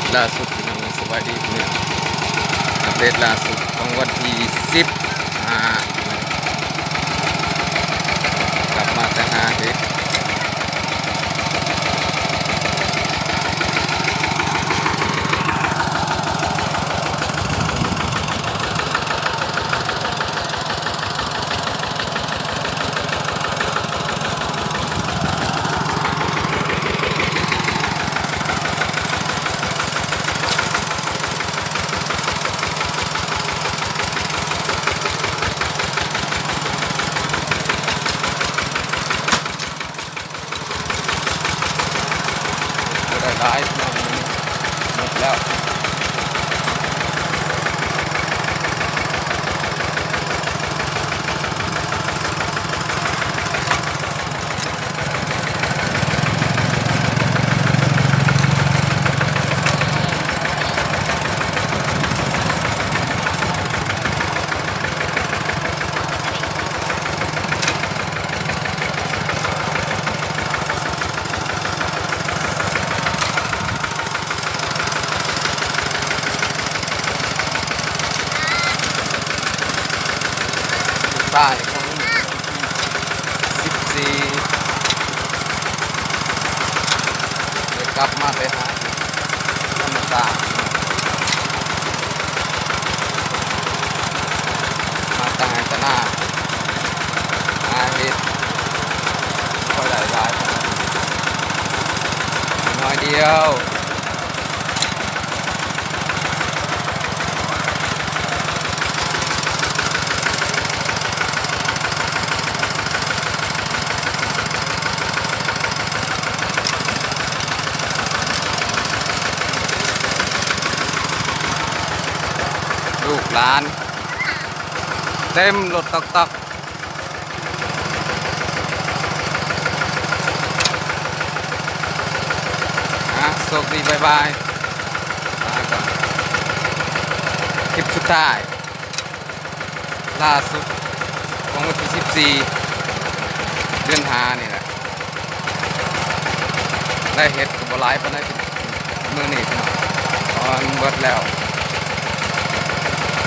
ດລ່າສຸດພີ່ນ້ອງ, ສະບາຍດີພີ່ນ້ອງ. ອັບເດດລ່າສຸດຂອງວັນທີສິບຫ້າ ກັບມາແຕ່ຫາເຫັດ. ບໍ່ໄດ້ຫຼາຍພີ່ນ້ອງ, ໝົດແລ້ວ. ສຸດທ້າຍຂອງມື້ນີ້ ສິບສີ່ ໄດ້ກັບມາໄປຫາທຳມະຊາດ, ມາຕາໄຮ່ຕານາ ຫາເຫັດ, ບໍ່ໄດ້ຫຼາຍປານໃດ, ໜ້ອຍດຽວ. ລູກຫຼານເຕັມລົດຕັກໆ. ອ່ະ ໂຊກດີ ບາຍບາຍ. ໄປກ່ອນ. ຄລິບສຸດທ້າຍ ລ່າສຸດຂອງວັນທີສິບສີ່ ເດືອນຫ້ານີ້ແຫຼະ. ໄດ້ເຫັດກໍບໍ່ຫຼາຍປານໃດ ມື້ນີ້ພີ່ນ້ອງ, ເພາະວ່າມັນເບິດແລ້ວ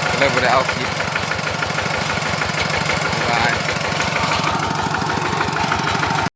ກໍເລີຍບໍ່ໄດ້ເອົາຄລິບ.